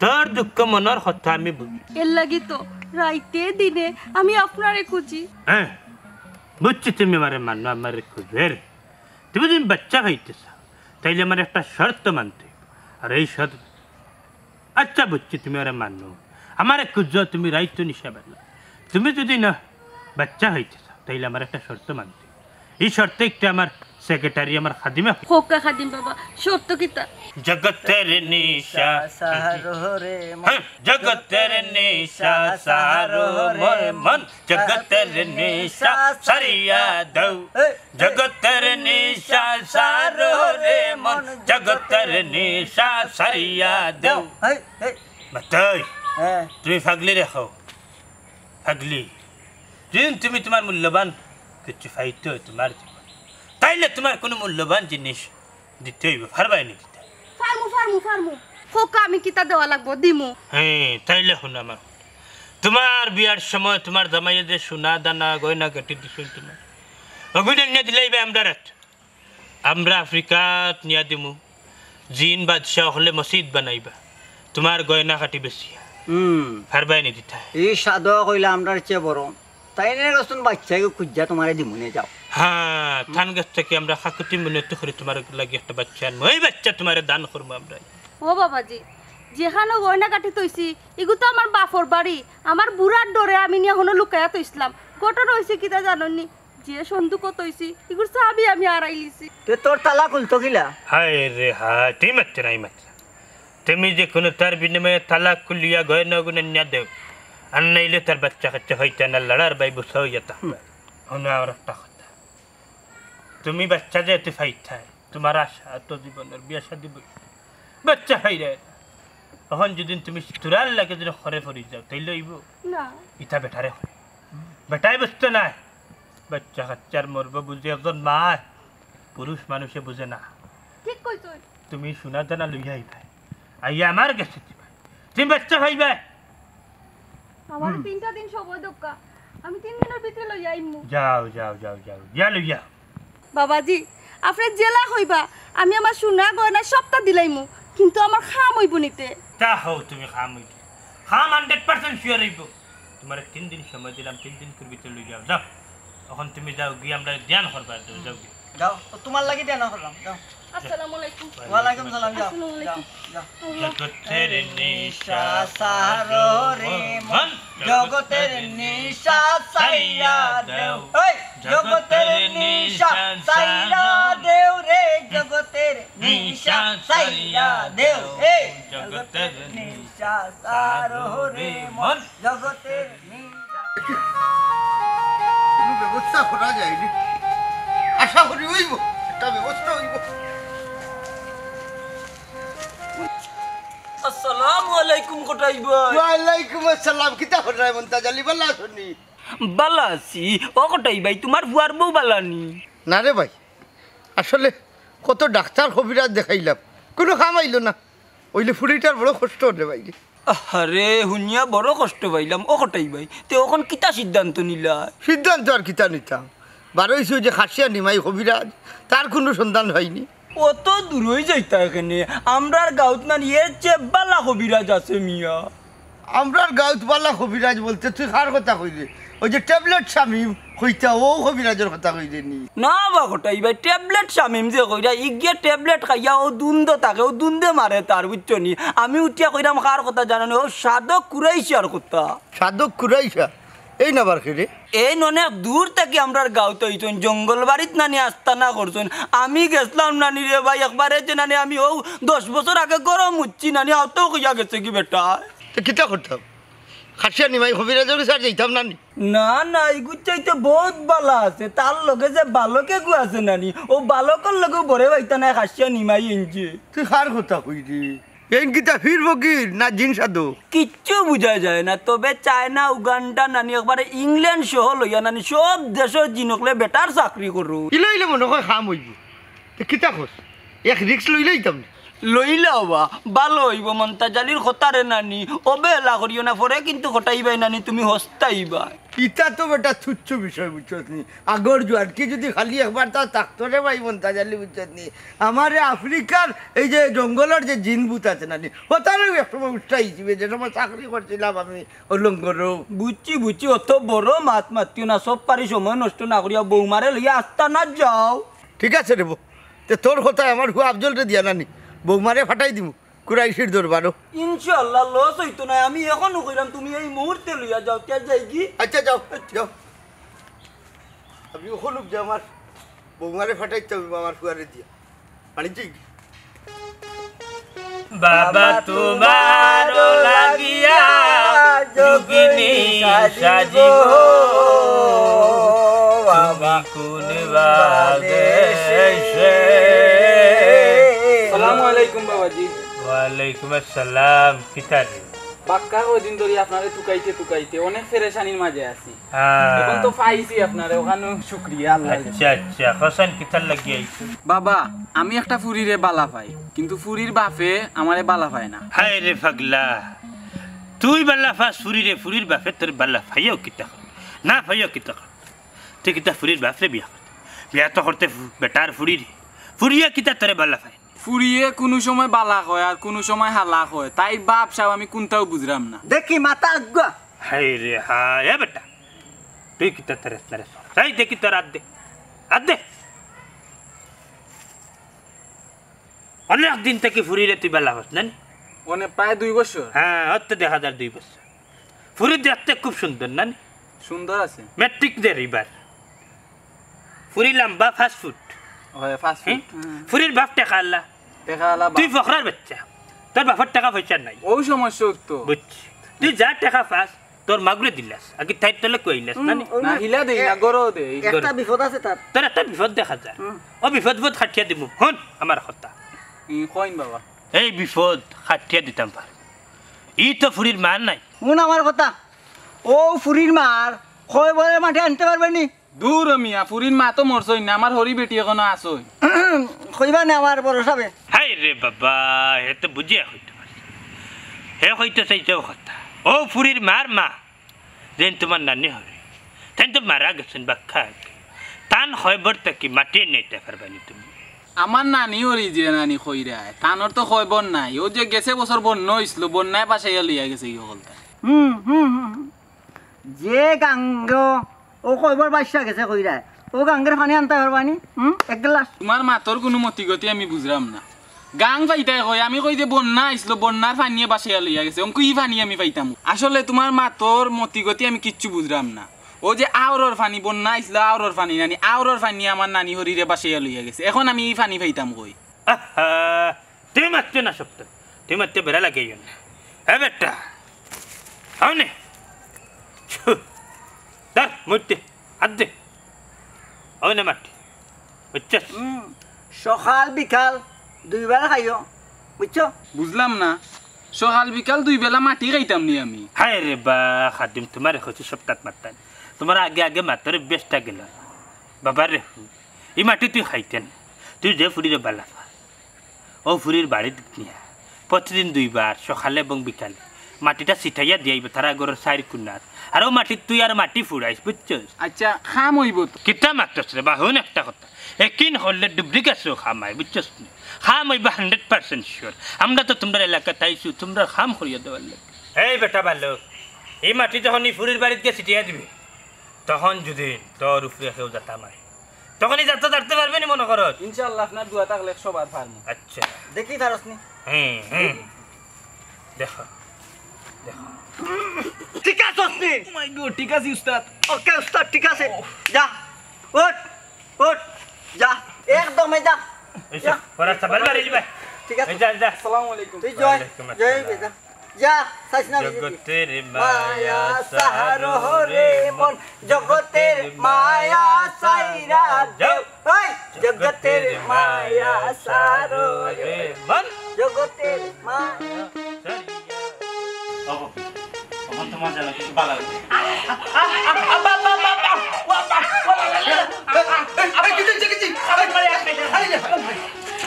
তোর দুঃখ মনর কথা আমি বুঝি। এর লাগি তো রাইতে দিনে আমি আপনারে খুঁজি। হ্যাঁ, বুঝছি তুমি আমারে মানো, আমারে খুঁজো। রে, তুমি যদি বাচ্চা পাইতে চাও, তাইলে আমার একটা শর্ত মানতে অইবো। আর এই শর্ত আচ্ছা, বুঝছি, তুমি ওরে মানো। আমারে খুঁজো, তুমি রাইতো নিশা বেলা। তুমি যদি না বাচ্চা হইতে চাও, তাইলে আমার একটা শর্ত মানতে। এই শর্তে একটা আমার সেক্রেটারি, আমার খাদিমে। খোকা খাদিম বাবা, শর্ত কিতা? জগতের নিশা সারো রে মন। হ্যাঁ, জগতের নিশা সারো রে মন। জগতের নিশা সারিয়া দাও। এই, এই। জগতের নিশা সারো রে মন, জগতের নিশা সারিয়া দেও। এই, এই। বাতাই, হ্যাঁ। তুমি পাগলি রাখো। পাগলি। যদি তুমি তোমার মূল্যবান কিছু পাইতে হয় তোমার জীবন, তাইলে তোমার কোনো মূল্যবান জিনিস দিতে হইব, পারবায় নি দিতে? পারমু, পারমু, পারমু। খোকা, আমি কিতা দেওয়া লাগবো, দিমু। হ্যাঁ, তাইলে হুনো আমার কথা। তোমার বিয়ার সময় তোমার জামাইয়ে যে সোনা দানা গয়না গাটি দিছইন তোমার, ওগুন আনিয়া দিলাইবায় আমরার আত। আমরা আফ্রিকাত নিয়া দিমু। জিন বাদশা অকলে মসজিদ বানাইবা তোমার গয়না গাটি বেচিয়া। হুম। পারবায় নি দিতা? ই সাধক অইলা আমরার চেয়ে বড়। তাইনর গেছ থনে বাচ্চাগু খুজিয়া তোমারে দিমুনে, যাও। হ্যাঁ, তান গেছ থাকি আমরা কাকুতি মিনতি করি তোমার লাগি একটা বাচ্চা আনমু। ওই বাচ্চা তোমারে দান করমু আমরা। ও বাবাজি, যেখানো গয়না গাটি থইছি, ইগু তো আমার বাপর বাড়ি। আমার বুড়ার ডরে আমি নিয়া হনো লুকাইয়া থইছলাম। ঘটনা অইছে কিতা জানো নি? যে সন্দুকো থইছি, ইগুর চাবি আমি হারাইলিছি। তে তোর তালা খুলতো কিলা? হায় রে হায়, তুই মাততে নাই মাততে। তুমি যে কোনো তার বিনিময়ে তালা খুলিয়া গয়না অগুন আনিয়া দেও, আর নাইলে তার বাচ্চা কাচ্চা হইতা না, লড়ার বাই বুঝা হইয়া থাকবা। হুম। হুনো আর একটা কথা, তুমি বাচ্চা যেহেতু পাইতায়, তোমার আশা তো জীবনর বিয়া শাদি বই, বাচ্চা পাইরায় না। অখন যদি তুমি তোরার লাগে যদি ঘরে পড়ি যাও, তাইলে অইব? না। ইতা বেটারে কয়। বেটায় বুঝতো নায়। বাচ্চা কাচ্চার মর্ম বুঝে একজন মায়, পুরুষ মানুষে বুঝে না। ঠিক কইছস। তুমি সোনা দানা লইয়া আইবায়, আইয়া আমার গেছে দিবায়, তুমি বাচ্চা পাইবায়। আমার হুম। তিনটা দিন সময় দেউক্কা, আমি তিন দিনর ভিতরে লইয়া আইমু। যাও, যাও, যাও, যাও, যা লইয়া। বাবাজি, আপনে যেলা কইবা, আমি আমার সোনা গয়না সবটা দিলাইমু, কিন্তু আমার কাম অইবো নিতে। তা হও, তুমি কাম অইবো, কাম হান্ড্রেড পার্সেন্ট শিওর অইবো। তোমারে তিন দিন সময় দিলাম, তিন দিনর ভিতরে লই যাও, যাও। অখন তুমি যাও গিয়া আমরারে ধ্যান করবা, যাও, যাও গিয়া। যাও, ও তোমার লাগি ধ্যান করলাম, যাও। আসসালামু আলাইকুম। ওয়ালাইকুম সালাম, যাও, আসসালামু আলাইকুম। যাও, যাও। জগতের নিশা সারো রে মন, জগতের নিশা সারিয়া দেও। এই, জগতের নিশা সারিয়া দেও রে, জগতের নিশা সারিয়া দেও। এই, জগতের নিশা সারো রে মন, জগতের নিশা। কোনো ব্যবস্থা করা যায়নি, আশা করি অইবো, একটা ব্যবস্থা অইবো। আসসালামু আলাইকুম কটাই ভাই। ওয়ালাইকুম আসসালাম, কিতা কররায় মন্তাজ আলী, ভালা আছনি? ভালা আছি। ও কটাই ভাই, তোমার ফুয়ার বউ ভালা নি? না রে ভাই, আসলে কত ডাক্তার কবিরাজ দেখাইলাম, কোনো কাম আইলো না। অইলে ফুড়িটার বড় কষ্ট অর রে ভাই রে। আরে, হুনিয়া বড় কষ্ট পাইলাম। ও কটাই ভাই, তে অখন কিতা সিদ্ধান্ত নিলা? সিদ্ধান্ত আর কিতা নিতাম, বারইছে অউ যে কাশিয়া নিমাই কবিরাজ, তার কোনো সন্ধান পাইনি। অত দূরই যাইতায় কেনে? আমরার গাউত নানি এর চেয়ে ভালা কবিরাজ আছে মিয়া। আমরার গাউত ভালা কবিরাজ বলতে তুই কার কথা কইরে? ওই যে ট্যাবলেট শামিম কইতা, ও কবিরাজর কথা কইরে নি? না বা কটাই ভাই, ট্যাবলেট শামিম যে কইরা, ইগিয়ে ট্যাবলেট খাইয়া ও দুন্দে থাকে, ও দুন্দে মারে তার, বুঝছো নি? আমি উঠিয়া কইরাম কার কথা জানো নি? ও সাধক কুরাইশার কথা। সাধক কুরাইশা? এই নাবার কে রে? এই অনেক দূর থাকি আমরার গাঁওত আইছইন, জঙ্গল বাড়িত নানি আস্তানা করছইন। আমি গেছলাম নানি রে ভাই, একবারে যে নানি আমি ও দশ বছর আগে গরম উঠছি নানি, অত কইয়া গেছে কি বেটা? তো কিতা করতাম? খাসিয়া নিমাই কবিরাজর গেছে আর যাইতাম না নি? না, না, ইগুর চাইতে বহুত বালা আছে। তার লগে যে বালক এগু আছে নানি, ও বালকর লগেও বরে পাইতা নায়, খাসিয়া নিমাই এনজে। তুই কার কথা কইরে? এইন কিতা ফির ফকির না জিন সাধক? কিচ্ছু বুঝা যায় না। তবে চায়না, উগান্ডা নানি, একবারে ইংল্যান্ড সহ লইয়া নানি, সব দেশর জিন অকলে বেটার চাকরি করো। ইলা ইলা মনে কয় কাম অইবো। তে কিতা কস? এক রিস্ক লইলাইতাম নি? লইলাও বা, বালা অইবো মন্তাজ আলীর কথা রে নানি। অবহেলা করিও না, পরে কিন্তু কটাইবায় নানি, তুমি হস্তাইবা। ইতা তো বেটা তুচ্ছ বিষয়, বুঝছস নি? আগর জুয়ান কি যদি খালি একবার তা থাকতো রে ভাই মন্তাজ আলী, বুঝছস নি? আমারে আফ্রিকার এই যে জঙ্গলর যে জিন ভূত আছে নানি, হতারও এক সময় উঠাইছিবে, যে সময় চাকরি করছিলাম আমি অলঙ্গরও। বুঝছি, বুঝছি, অত বড় মাত মাতিও না, সব পারি সময় নষ্ট না করিয়া বৌমারে লইয়া আস্তানা যাও। ঠিক আছে রে বউ, তে তোর কথায় আমার হুয়া আফজলরে দিয়া নানি, বৌমারে ফাটাই দিমু কুরাইশির দরবারও। ইনশাআল্লাহ লস অইতো নায়, আমি এখনো কইরাম তুমি এই মুহূর্তে লইয়া যাও, তে যাইগি? আচ্ছা যাও, যাও। আমি ওখানে যে আমার বৌমারে ফাটাইতে হবে আমার হুয়ারে দিয়া। বাণিজ্যিক। বাবা তোমার লাগিয়া যোগিনী সাজিব, বাবা তুমি কোন বাদে এসে। আসসালামু আলাইকুম বাবাজি। ওয়ালাইকুম আসসালাম, কিতা রে? বাক্কা কয়দিন ধরি আপনারে তুকাইতে তুকাইতে অনেক পেরেশানির মাঝে আছি। আহ। এখন তো পাইছি আপনারে, ওখানেও শুক্রিয়া আল্লাহর কাছে। আচ্ছা, আচ্ছা, হোসেন কিতার লাগি আইছো? বাবা, আমি একটা ফুরিরে বালা পাই, কিন্তু ফুরির বাপে আমারে বালা পায় না। হায় রে পাগলা, তুই বালা পাস ফুরিরে, ফুরির বাপে তোর বালা পাইও কিতা কর? না পাইও কিতা কর? তুই কিতা ফুরির বাপরে বিয়া কর? বিয়া তো করতে ফু-, বেটার ফুরিরে। ফুরিয়ে কিতা তোরে বালা পায়? ফুরিয়ে কুনু সময় বালা কয় আর কুনু সময় হালা কয়, তাইর বাপ সাব আমি কুনটাও বুঝরাম না। দেখি মাথা আগুয়া। হায় রে হায়, এ বেটা, তুই কিতা তোর আপনারে সর। এই দেখি তোর আত দে, আত দে। অনেক দিন থাকি ফুরিরে তুই বালা পাস না নি? অনে প্রায় দুই বছর। হ্যাঁ, অত দেখা যার দুই বছর। ফুরি দেখতে খুব সুন্দর না নি? সুন্দর আছে। ম্যাট্রিক দের এবার। ফুরি লম্বা পাঁচ ফুট। হয়, পাঁচ হুম? ফুট। ফুরির বাপ টেকা আলা। টেকা আলা বাপ। তুই ফকরার বাচ্চা, তোর বাপর টেকা পয়সা নাই। ওই সমস্যা তো। বুঝছি। তুই যা টেকা পাস, তোর মাগুরে দিলাস, আগে তাইর তলে কইলাস না নি? না, হিলা দেই না, গরো দেই। একটা বিপদ আছে তার। তোর একটা বিপদ দেখা যায়। হুম। ও বিপদ বোধ খাটিয়া দিমু। হুন আমার কথা। ই, কইন বাবা। এই বিপদ খাটিয়া দিতাম পার। ই তো ফুরির মার নাই। হুন আমার কথা। ও ফুরির মার কয়বরের মাটি আনতে পারবে নি? দূর মিয়া, ফুরির মা তো মরছইন না, আমার হরি বেটি এখনো আছইন। কইবা না আমার বড় সাবে। হায় রে বাবা, হে তো বুঝিয়া কইতে পারে। হে কইতে চাইছে ও কথা। ও ফুরির মার মা, যেন তোমার নানি হরি, তাইন তো মারা গেছইন বাক্কা আগে। তান কয়বর থাকি মাটি আনিয়া দিতে পারবা নি তুমি? আমার নানি হরি যে নানি কইরায়, তানর তো কয়বর নাই। ও যে গেছে বছর বন্যা অইছিল, বন্যায় ভাসাইয়া লইয়া গেছে ই হকলতা। হুম, হুম, হুম, হুম। যে গাঙ্গো ও কয়বর ভাসিয়া গেছে কইরায়, ও গাঙ্গের পানি আনতে পারবা নি? হুম, এক গ্লাস। তোমার মাতর কুনু মতিগতি আমি বুঝরাম না। গাং পাইতায় কই, আমি কই যে বন্যা আইছিল, বন্যার পানিয়ে ভাসাইয়া লইয়া গেছে, অঙ্কু ই পানি আমি পাইতাম। আসলে তোমার মাতর মতিগতি আমি কিচ্ছু বুঝরাম না। ও যে আওরর পানি, বন্যা আইছিল, আওরর পানি নানি, আওরর পানিয়ে আমার নানি হরিরে ভাসাইয়া লইয়া গেছে, এখন আমি ই পানি পাইতাম কই? আহা, তুমি মাততে না সপ্তম, তুমি মাততে বেড়া লাগাইও না। হে বেটা, আও নে। ছু, ধর, মুইতে, আত দে। আও নে মাটি, বুঝছস? হুম, সকাল বিকাল দুইবার খাইও, বুঝছো? বুঝলাম না, সকাল বিকাল দুই বেলা মাটি খাইতাম নি আমি? হায় রে বা, খাদিম, তোমারে কইছি সপ্তাত মাততাম। তোমার আগে আগে মাতর অভ্যাসটা গেল। বাবা রে, ই মাটি তুই খাইতে না, তুই যে ফুরিরে বালা পাস। ও ফুরির বাড়িত নিয়া প্রতিদিন দুইবার সকালে এবং বিকালে মাটিটা ছিটাইয়া দিয়াইবে তারা ঘরর চাইর কোনাত। আর ও মাটিত তুই আর মাটি ফুড়াইস, বুঝছস? আচ্ছা, কাম অইবো তো। কিতা মাতস রে বা, হুন একটা কথা। একিন করলে ডুবরি গাছও কাম অয়, বুঝছস নি? কাম অইবো hundred percent sure। আমরা তো তোমরার এলাকাত আইছু, তোমরার কাম করিয়া দেওয়ার লাগি। এই বেটা বালক, ই মাটি যখন ই ফুরির বাড়িত গিয়া ছিটাইয়া দিবে, তখন যদি তোর উপরে কেউ জাতা মারে, তখন ই জাতা জারতে পারবে নি মনো করস? ইনশাআল্লাহ, আপনার দোয়া থাকলে একশো বার পারমু। আচ্ছা। দেখি পারস নি? হুম, হুম। দেখো, দেখো। ঠিক আছস নি? Oh my God, ঠিক আছি উস্তাদ। ওকে উস্তাদ, ঠিক আছে। যা, উঠ, উঠ, যা, একদমে যা। এই যা। পড়া চাপাল মারি দিবা। ঠিক আছে। এই যা, যা। আসসালামু আলাইকুম। তুই জয়, ওয়ালাইকুম জয় আসসালাম। যা। যা, চাইস না বিজেপি। জগতের মায়া সারো রে মন, জগতের মায়া সাইরা দেও। এই, জগতের মায়া সারো রে মন, জগতের মায়া। তখন তোমার যেন কিছু ভালো লাগে।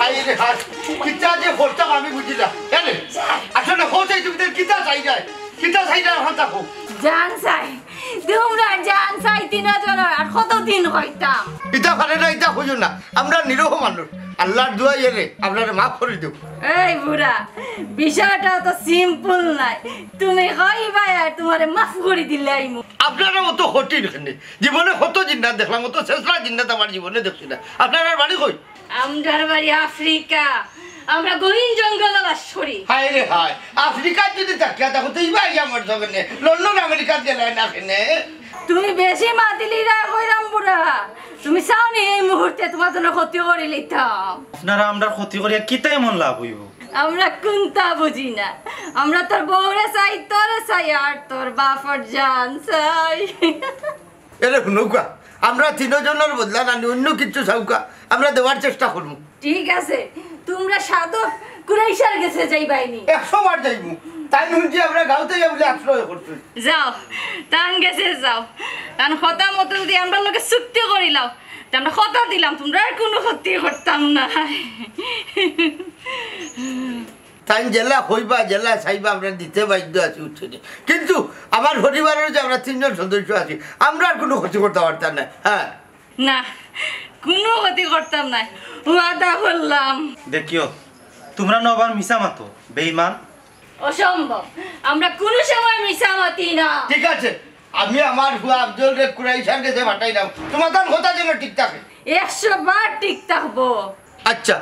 হায় রে হায়, কিতা যে করতাম আমি বুঝি না। এনে, আসলে হোক, এই তুমি কিতা চাই যায়, কিতা চাই যায়, এখন থাকো। জান চাই, তোমরা জান চাই তিন জনের, আর কতদিন কইতাম? ইতা পারে না, ইতা কইও না। আমরা নিরহ মানুষ, আল্লাহর দোয়াই এরে, আপনারে মাফ করি দেব। এই বুড়া, বিষয়টা তো simple নায়। তুমি কইবায় আর তোমারে মাফ করি দিলাইমু। আপনারা অত কঠিন কেনে? জীবনে কত জিন্নাত দেখলাম, অত শেষরা জিন্নাত আমার জীবনে দেখছি না। আপনারার বাড়ি কই? আমরার বাড়ি আফ্রিকা। আমরা গহীন জঙ্গলো বাস করি। হায় রে হায়, আফ্রিকাত যদি থাকিয়া থাকো, তো ইবা আইয়া আমার সঙ্গে নে। লন্ডন আমেরিকাত গেলায় না কেনে? তুমি বেশি মাতিলিরায় কইরাম বুড়া। তুমি চাও নি এই মুহূর্তে তোমার জন্য ক্ষতি করি লিতাম? আপনারা আমরার ক্ষতি করিয়া কিতা এমন লাভ অইবো? আমরা কুন্তা বুঝি না। আমরা তোর বউরে চাই, তোরে চাই, আর তোর বাপর জান চাই। এরে হুনউক্কা, আমরা তিনজনর বদলা নানি অন্য কিচ্ছু চাউক্কা, আমরা দেওয়ার চেষ্টা করমু। ঠিক আছে, তোমরা সাধক কুরাইশার গেছে যাইবায়নি? একশো বার যাইমু। তাইন হুনছি আমরা গাঁওত যাইয়া বুলে আশ্রয় করছি। যাও, তান গেছে যাও। তান কথা মতো যদি আমরার লগে চুক্তি করিলাও, তে আমরা কথা দিলাম, তোমরার আর কুনু ক্ষতি করতাম না। তাইন যেলা কইবা, যেলা চাইবা, আমরা দিতে বাধ্য আছি, বুঝছো নি? কিন্তু আমার পরিবারর যে আমরা তিনজন সদস্য আছি, আমরা আর কুনু ক্ষতি করতাম পারতাম না। হ্যাঁ। না, কুনু ক্ষতি করতাম নায়, ওয়াদা করলাম। দেখিও, তোমরা নু আবার মিছা মাতো, বেইমান। অসম্ভব, আমরা কুনু সময় মিছা মাতি না। ঠিক আছে, আমি আমার পুয়া আফজলরে কুরাইশার গেছে পাঠাইলাম, তোমার তান কথা যেন ঠিক থাকে। একশো বার ঠিক থাকবো। আচ্ছা,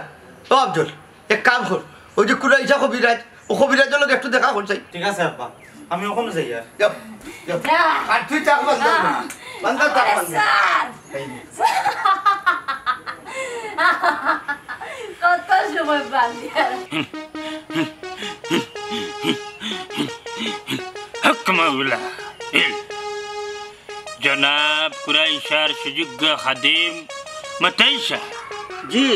ও আফজল, এক কাম কর, ওই যে কুরাইশা কবিরাজ, ও কবিরাজর লগে একটু দেখা কর চাই। ঠিক আছে আব্বা, আমি অখনউ যাইয়ার। যাও, যাও। যা। আর তুই থাক বান্দা, যা। বান্দা থাক আরে বান্দা। স্যার। এই নে। কত সময় বান্দিয়া। হক মাওলা। জনাব কুরাইশার সুযোগ্য খাদিম মতাইশা। জি,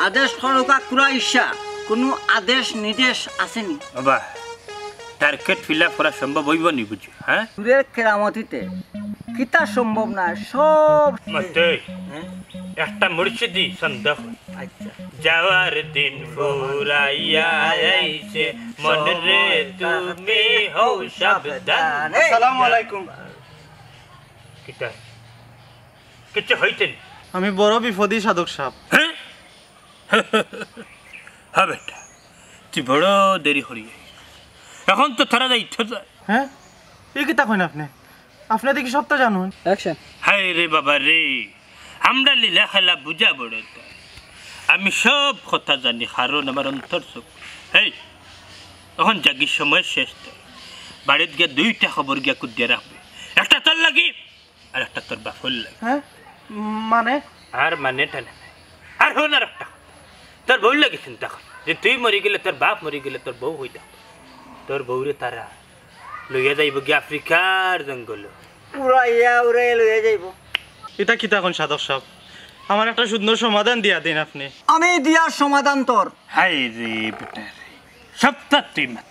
আদেশ করউক্কা কুরাইশা, কুনু আদেশ নির্দেশ আছেনি? বাবা, target fill up করা সম্ভব অইবো নি বুঝি, হ্যাঁ? দূরের কেরামতিতে কিতা সম্ভব নায়, সব মতে হ্যাঁ? একটা মুর্শিদি সন্দেহ। আচ্ছা। যাওয়ার দিন ফুরাইয়া আইছে, মন রে তুমি হও সাবধান। আসসালামু আলাইকুম। কিতা? কিচ্ছু হইছে নি? আমি বড় বিপদী সাধক সাব। হ্যাঁ? হ্যাঁ বেটা, তুই বড় দেরি করি। এখন তো তারা যাইতো যায়। হ্যাঁ? ই কিতা কইন আপনে? আপনে দেখি সবতা জানইন। অ্যাকশন। হায় রে বাবা রে, আমরা লীলা খেলা বুঝা বড় তো। আমি সব কথা জানি, কারণ আমার অন্তর চোখ। এই, এখন জাগির সময় শেষ তো। বাড়িত গিয়া দুইটা খবর গিয়া কুদিয়া রাখবে। একটা তোর লাগি, আর একটা তোর বাপর লাগি। হ্যাঁ? মানে? আর মানে টানে নাই। আর হুন আর একটা কথা। তোর বউর লাগি চিন্তা কর। যে তুই মরি গেলে, তোর বাপ মরি গেলে, তোর বউ কই থাকবো? তোর বউরে তারা লইয়া যাইবো গি আফ্রিকার জঙ্গলো। উড়াইয়া, উড়াইয়া লইয়া যাইবো। ইটা কিতা কইন সাধক সাব? আমার একটা সুন্দর সমাধান দিয়া দিন আপনে। আমি দিয়ার সমাধান তোর। হায় রে বেটা রে। সবতা তুই মাত।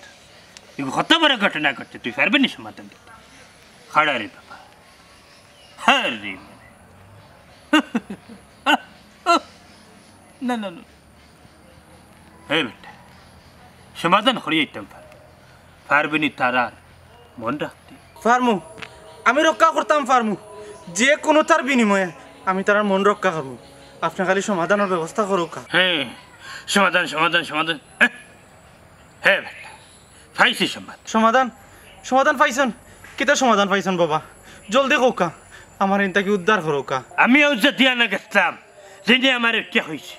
ইগু কত বড় ঘটনা ঘটছে, তুই পারবে নি সমাধান দিতে? খাড়া রে বাবা। হ্যাঁ রে মানে। না, না, না। হে বেটা, সমাধান করি আইতাম পার-, পারবে নি তারার মন রাখতে? পারমু, আমি রক্ষা করতাম পারমু। যে কুনুতার বিনিময়ে আমি তারার মন রক্ষা করমু। আপনে খালি সমাধানর ব্যবস্থা করউক্কা। হ্যাঁ, সমাধান, সমাধান, সমাধান। হ্যাঁ, হ্যাঁ বেটা। পাইছি সমাধান। সমাধান? সমাধান পাইছইন? কিতা সমাধান পাইছইন বাবা? জলদি কউক্কা। আমার ইন থাকি উদ্ধার করউক্কা। আমি অউ যে দিয়া না গেছলাম, যিনি আমারে ইটা কইছে,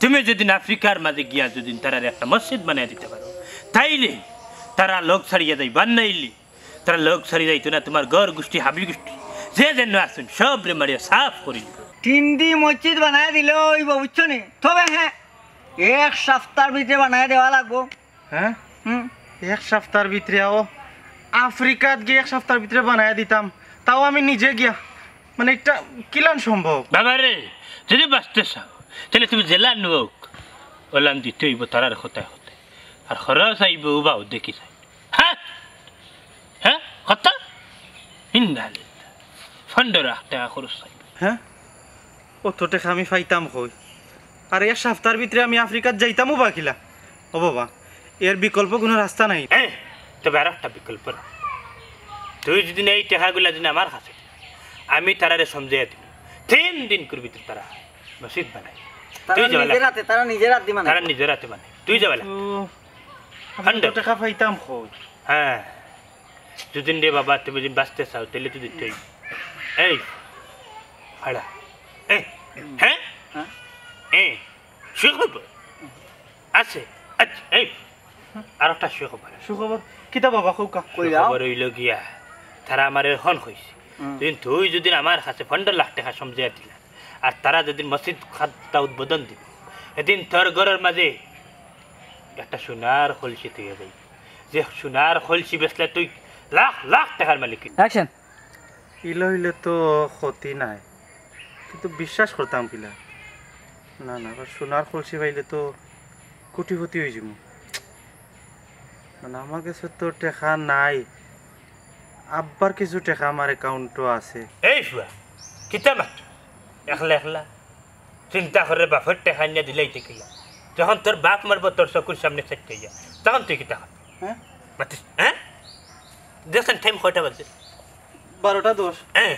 তুমি যুদি আফ্রিকার মাঝে গিয়া যুদি তারারে একটা মসজিদ বানাই দিতে পারো, তাইলে তারা লোক ছাড়িয়া যাইবা, নাইলে তারা লোক ছাড়ি যাইতো না। তুমার ঘর গুষ্টি, হাবি গুষ্টি, যে যেন আছইন, সবরে মারিয়া সাফ করি দিবো। তিন দি মসজিদ বানাই দিলে অইবো, বুঝছো নি? তবে হ্যাঁ, এক সপ্তাহর ভিতরে বানাই দেওয়া লাগবো। হ্যাঁ? হুম। এক সপ্তাহর ভিতরে? ও আফ্রিকাত গিয়া এক সপ্তাহর ভিতরে বানাই দিতাম, তাও আমি নিজে গিয়া। মানে, একটা কিলান সম্ভব? বাবা রে, যুদি বাঁচতে চাও, তাইলে তুমি যেলান অউক, অলান দিতে অইবো তারার কথায় কথায়। আর খরচ আইবো উবাও দেখি চাই। হ্যাঁ? হ্যাঁ? কত? ইন্না লিল্লাহ। পনরো লাখ টেকা খরচ আইবো। হ্যাঁ? অত টেকা আমি পাইতাম কই? আর এক সপ্তাহর ভিতরে আমি আফ্রিকাত যাইতামও বা কিলা? ও বাবা, এর বিকল্প কুনু রাস্তা নাই। এ, তবে আর একটা বিকল্প রাখ। তুই যুদি এই টেকাগুলা যুদি আমার কাছে, আমি তারারে সমঝাইয়া দিমু, তিন দিন করবি তুই তারা মসজিদ বানাই। তারা তুই যাওয়া নিজের লাগবে। হাতে, তারা নিজের হাতে বানাই। তারা নিজের হাতে বানাই। তুই যাওয়া লাগবে। তো আমি অত টেকা পাইতাম কই? হ্যাঁ, যুদি রে বাবা, তুমি যুদি বাঁচতে চাও, তাইলে তো দিতেই। এই, খাড়া। এই, হ্যাঁ? হ্যাঁ? এই, সুখবর আছে। আচ্ছা, এই, আর একটা সুখবর। সুখবর? কিতা বাবা, কউক্কা। কই যাও? সুখবর অইলো গিয়া, তারা আমারে অখন কইছে। হুম। তুই, তুই যুদি আমার কাছে পনরো লাখ টেকা সমঝাইয়া দিলা, আর তারা যুদি মসজিদ খাতটা উদ্বোধন দিবো, এদিন তোর ঘরর মাঝে একটা সোনার কলসি থইয়া যাইবো। যে সোনার কলসি বেচলে তুই লাখ লাখ টেকার মালিক। অ্যাকশন। ইলা অইলে তো ক্ষতি নাই, কিন্তু বিশ্বাস করতাম কিলা? না, না, আবার সোনার কলসি পাইলে তো কোটিপতি অইযিমু। মানে, আমার কাছে তো টেকা নাই, আব্বার কিছু টেকা আমার অ্যাকাউন্টো আছে। এই ফুয়া, কিতা মাত? একলা একলা চিন্তা করে বাপর টেকা আনিয়া দিলাইতে কিলা? যখন তোর বাপ মরবো, তোর চকুর সামনে সেট অইয়া, তখন তুই কিতা করবি? হ্যাঁ? মাতিস, হ্যাঁ? দেখছেন টাইম কয়টা বাজে? বারোটা দশ। হ্যাঁ,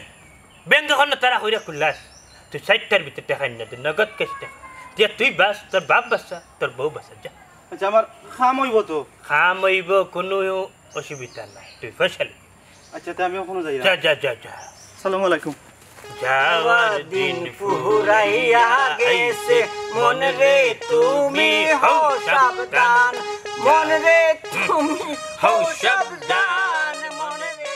ব্যাংক অখন তারা কইরা খুললাস, তুই চাইরটার ভিতরে টেকা আনিয়া দে, নগদ ক্যাশ টেকা। দিয়া তুই বাঁচ, তোর বাপ বাঁচা, তোর বউ বাঁচা, যা। আচ্ছা, আমার কাম অইবো তো? কাম অইবো, কুনু অসুবিধা নাই, তুই পয়সা লইবি। আচ্ছা, তে আমি অখনো যাই। যা, যা, যা, যা। আসসালামু আলাইকুম। যাওয়ার দিন ফুরাইয়া গেছে, মন রে তুমি হও সাবধান, মন রে তুমি হও সাবধান, মন রে।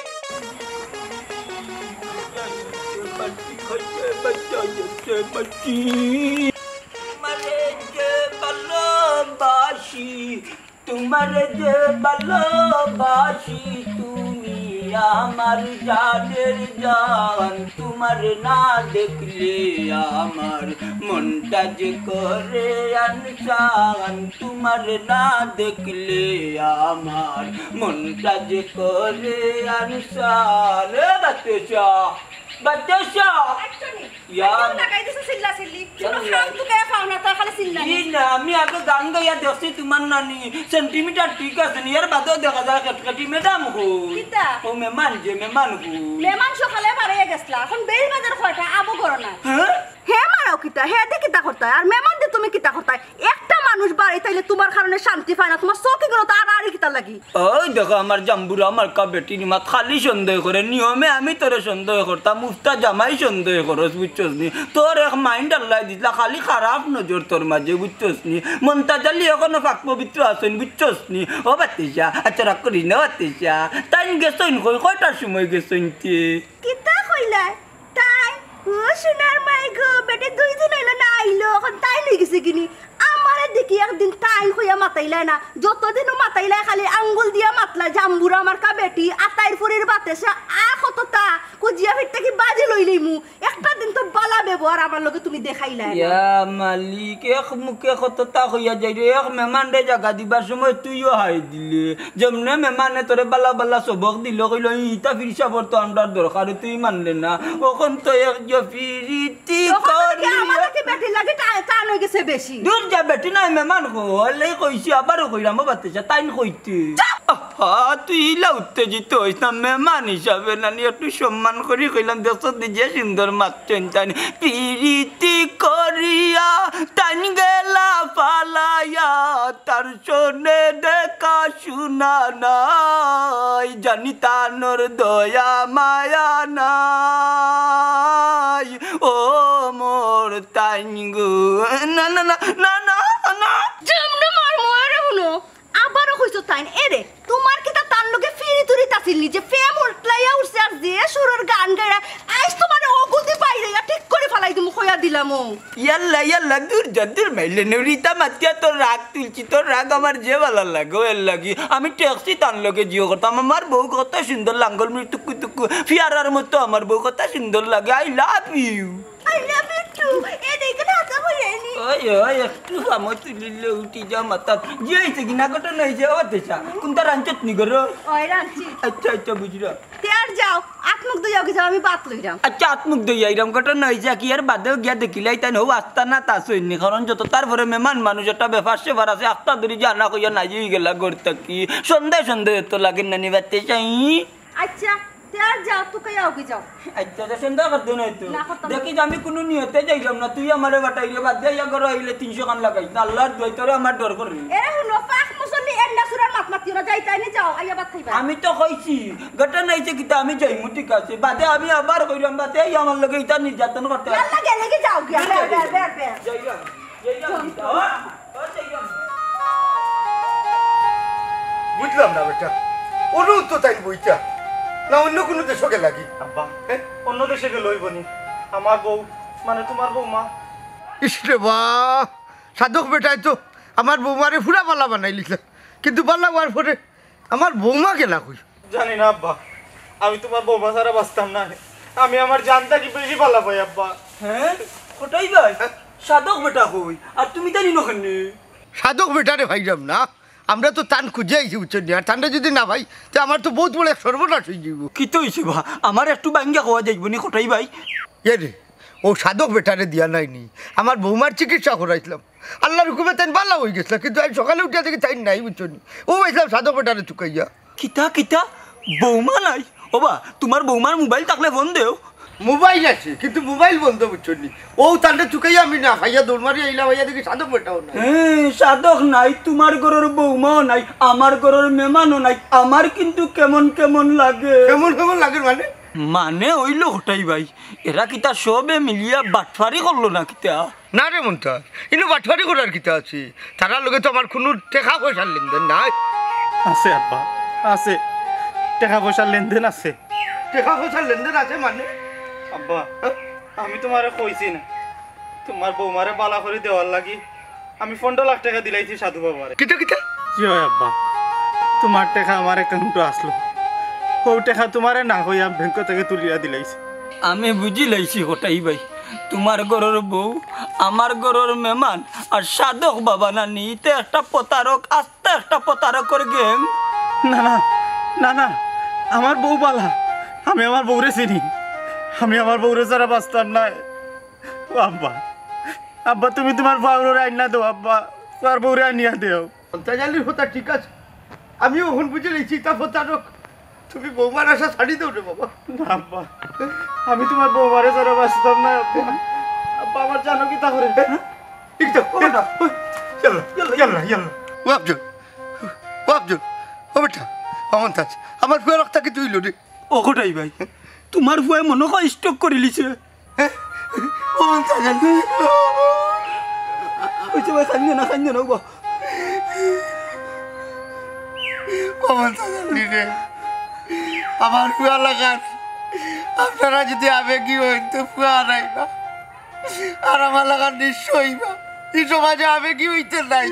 তোমারে যে ভালোবাসি, তোমারে যে ভালোবাসি, তুমি আমার জানের জান। তোমারে না দেখলে আমার মনটা যে করে আনসান, তোমারে না দেখলে আমার মনটা যে করে আনসান। এ বাতাসা, বাতাসা। ইয়া। একদম লাগাই দিছে চিল্লা চিল্লি। শুনো, ইয়াল্লা। খান তো বেয়া পাও না, তা খালি চিল্লা ই চিল্লি। না, আমি আগে গান গাইয়া দেখছি তোমার নানি, সেন্টিমিটার ঠিক আছে নি, এর বাদেও দেখা যায় কেটকেটি। ম্যাডাম কই? কিতা? ও মেমান যে, মেমান কই? মেমান সকালে বাড়াইয়া গেছলা, এখন বেইল বাজার কয়টা, আবো করো না। হ্যাঁ? হে মারাও কিতা, হে দে কিতা করতায়, আর মেমান দে তুমি কিতা করতায়? একটা মানুষ বাড়ি তাইলে তোমার কারণে শান্তি পায় না, তোমার চোখে গুলো তো আর আর কিতা লাগি? ওই দেখো আমার জাম্বুরা, আমার কা বেটি নি মাত খালি সন্দেহ করে। নিয়মে আমি তোরে সন্দেহ করতাম, উস্তা জামাই সন্দেহ করস, বুঝছস নি? তোর এক মাইন্ড আল্লাহ দিতলা, খালি খারাপ নজর তোর মাঝে, বুঝছস নি? মন্তাজ আলী এখনো পাক পবিত্র আছইন, বুঝছস নি? ও বাতিজা, আচ্ছা রাগ করিস না বাতিজা। তাইন গেছইন কই, কয়টার সময় গেছইন তে? কিতা কইলায়? তাই, ও সোনার মাই গো, বেটি দুই দিন অইলো না আইলো, এখন তাই লই গেছে কিনি? আমারে দেখি একদিন তাই কইয়া মাতাইলায় না, যতদিনও মাতাইলায় খালি আঙ্গুল দিয়া মাতলা, জাম্বুরা আমার কা বেটি, আতাইর ফুরির বাতাসা, আর কততা, কুজিয়া ফিরতে কি বাজি লইলিমু, একটা দিন তো বালা ব্যবহার আমার লগে তুমি দেখাইলায় না। ইয়া মালিক, এক মুখে কততা কইয়া যাইরে, এক মেমানরে জাগা দিবার সময় তুইও হাই দিলে। যেমনে মেমানে তোরে বালা বালা সবক দিল, কইল, "ই ইতা ফিরসাবর তো আমরার দরকার, তুই মানলে না।" অখন তো এক যে ফিরিতি তখন তো দেখি করি। আমার কি বেটির লাগি টা-, টান অই গেছে বেশি। দূর যা বেটি নাই, মেমান কইলে কইছি, আবারও কইরাম, ও বাতিজা, তাইন কইতে। চুপ! আহা, তুই ইলা উত্তেজিত হইস না, মেমান হিসাবে নানি একটু সম্মান করি কইলাম, দেখছ নিজে সুন্দর মাতছেন তাইন। পিরিতি করিয়া তাইন গেলা ফালাইয়া, শোনে দেখা শুনা নাই, জানি তানর দয়া মায়া নাই। ও মোর তাইন গো, না, না, না, না, না, না। যেমনে মার মুয়ারে হুনো, আবারও কইছো তাইন। এরে, তোমার কিতা তার লগে ফিরি তুরি তাছিল নি যে প্রেম উঠলাইয়া উঠছে আর যে সুরর গান গাইরা, আইজ তোমারে অগুদি বাইরে ঠিক করি ফালাই দিমু, কইয়া দিলাম ও। ইয়াল্লা, ইয়াল্লা, দূর যা, দূর মাইলে নে, রিতা মাতিয়া তোর রাগ তুলছি, তোর রাগ আমার যে ভালা লাগে, এর লাগি। আমি ট্যাক্সি তান লগে জিও করতাম, আমার বউ কত সুন্দর লাঙ্গল মির টুকু টুকু, ফিয়ারার মতো আমার বউ কত সুন্দর লাগে, I love you। I love you too। এ দেখে না, আশা করি আইনি। ওই, ওই, একটু সময় তুলিলে উঠি যা মাথা। যে হইছে কি না, ঘটনা হইছে, ও দেশা। কোনটা রাঞ্চত নি করো? ওই রাঞ্চি। আচ্ছা, আচ্ছা, বুঝলাম। তে আর যাও, আত মুখ ধুইয়া কি যাও, আমি ভাত লইরাম। আচ্ছা, আত মুখ ধুইয়া আইরাম, ঘটনা হইছে কি, এর বাদেও গিয়া দেখিলাই তাই হো আস্তা না তা সইনি, কারণ যত তার পরে মেহমান মানুষ একটা ব্যাপার সেবার আছে, আস্তা ধরি যা না কইয়া নাই হই গেলা ঘর থাকি। সন্ধ্যায় সন্ধ্যায় এত লাগে নানি বাতে চাই। আচ্ছা, তে আর যাও, তুকাইয়া ওগি যাও। আচ্ছা, আচ্ছা, সন্দেহ করতে নয় তো। না, করতাম না। দেখি যে আমি কোনো নিয়তে যাইলাম না, তুই আমারে বাটাইলে বাদ দিয়া ইয়া ঘরো আইলে তিনশো খান লাগাইস না, আল্লাহর দুয়াই তোরে আমার ডর করে। এরে হুনো, পাক মুসল্লি এন্ডা সুরার মাত মাতিও না, যাইতাই নি যাও, আইয়া ভাত খাইবা। আমি তো কইছি, ঘটনা হইছে কিতা আমি যাইমু, ঠিক আছে, বাদে আমি আবার কইলাম, বাদে আইয়া আমার লগে ইতা নির্যাতন করতে হবে। ইয়াল্লা গেলে কি যাও গিয়া, বের, বের, বের, বের। যাইলাম, যাইলাম কিতা, হ্যাঁ? বুঝলাম না বেটা, অনু তো তাই বইতা না, অন্য কোনো দেশো গেলা কি? আব্বা, হ্যাঁ? অন্য দেশে গেলে অইবো নি? আমার বউ, মানে তোমার বৌমা। ইস রে বা, সাধক বেটায় তো আমার বৌমারে পুরা বালা বানাইলিছে, কিন্তু বালা হওয়ার পরে আমার বৌমা গেলা কই? জানি না আব্বা, আমি তোমার বৌমা ছাড়া বাঁচতাম না। আমি আমার জান থাকি বেশি বালা পাই আব্বা। হ্যাঁ? কটাই ভাই? সাধক বেটা কই? আর তুমি তাই নিনো কেনে? সাধক বেটারে পাইলাম না, আমরা তো তান খুঁজে আইছি, বুঝছো নি? আর তানরে যদি না পাই, তে আমার তো বহুত বড় এক সর্বনাশ হয়ে যাইব। কিতা হইছে বা? আমার একটু বাঙ্গা কওয়া যাইব নি কটাই ভাই? এ রে, ও সাধক বেটারে দিয়া নাই নি, আমার বৌমার চিকিৎসা করাইছিলাম, আল্লাহর হুকুমে তাইন বালা হয়ে গেছিল, কিন্তু আজ সকালে উঠিয়া দেখি তাইন নাই, বুঝছো নি? ও পাইছিলাম সাধক বেটারে তুকাইয়া। কিতা, কিতা? বৌমা নাই? ওবা, তোমার বৌমার মোবাইল থাকলে ফোন দেও। মোবাইল আছে, কিন্তু মোবাইল বন্ধ, বুঝছো নি? ও তানরে তুকাইয়া আমি না পাইয়া দৌড় মারি আইলাম, আইয়া দেখি সাধক বেটাও নাই। হ্যাঁ, সাধক নাই, তোমার ঘরর বৌমাও নাই, আমার ঘরর মেহমানও নাই, আমার কিন্তু কেমন কেমন লাগে। কেমন কেমন লাগে মানে? মানে অইলো কটাই ভাই, এরা কিতা সবে মিলিয়া বাটফারি করলো না কিতা? না রে মন্তাজ, ইনো বাটফারি করার কিতা আছে? তারার লগে তো আমার কুনু টেকা পয়সার লেনদেন নাই। আছে আব্বা, আছে, টেকা পয়সার লেনদেন আছে। টেকা পয়সার লেনদেন আছে মানে? আব্বা, হ্যাঁ? আমি তোমারে কইছি না, তোমার বৌমারে বালা করি দেওয়ার লাগি আমি পনেরো লাখ টেকা দিলাইছি সাধু বাবারে। কিতা, কিতা? জি অয় আব্বা, তোমার টেকা আমার অ্যাকাউন্টো আসলো, ও টেকা তোমারে না কইয়া ব্যাংক থাকি তুলিয়া দিলাইছি। আমি বুঝি লাইছি কটাই ভাই, তোমার ঘরর বউ, আমার ঘরর মেহমান, আর সাধক বাবা নানি, ইতে একটা প্রতারক, আস্তা একটা প্রতারকর গ্যাং। না, না, না, না, আমার বউ বালা, আমি আমার বউরে চিনি, আমি আমার বউরে ছাড়া বাঁচতাম না। ও আব্বা, আব্বা, তুমি তোমার বউরে আইনা দেও আব্বা, তোমার বউরে আনিয়া দেও। মন্তাজ আলীর কথা ঠিক আছে, আমিও এখন বুঝি লাইছি, তা প্রতারক। তুমি বৌমার আশা ছাড়ি দেও রে বাবা। না আব্বা, আমি তোমার বৌমারে ছাড়া বাঁচতাম না আব্বা। আব্বা, আমার জানো কিতা করে? ঠিক তো, ও বেটা, ওই, ইয়াল্লা, ইয়াল্লা, ইয়াল্লা। ও আফজল, ও আফজল, ও বেটা, ও মন্তাজ, আমার ফুয়ার রক্ত কি তুই রে? ও কটাই ভাই, তোমার ফুয়ায় মনে হয় স্ট্রোক করিলিছে। ও মন্তাজ আলী। কইছে ভাই, কান্দিও না, কান্দিও না, ওবা। ও মন্তাজ আলী রে, আমার ফুয়া লাখান, আপনারা যদি আবেগী হইন তো ফুয়া হারাইবা, আর আমার লাখান নিঃস্ব হইবা। এই সমাজে আবেগী হইতে নাই।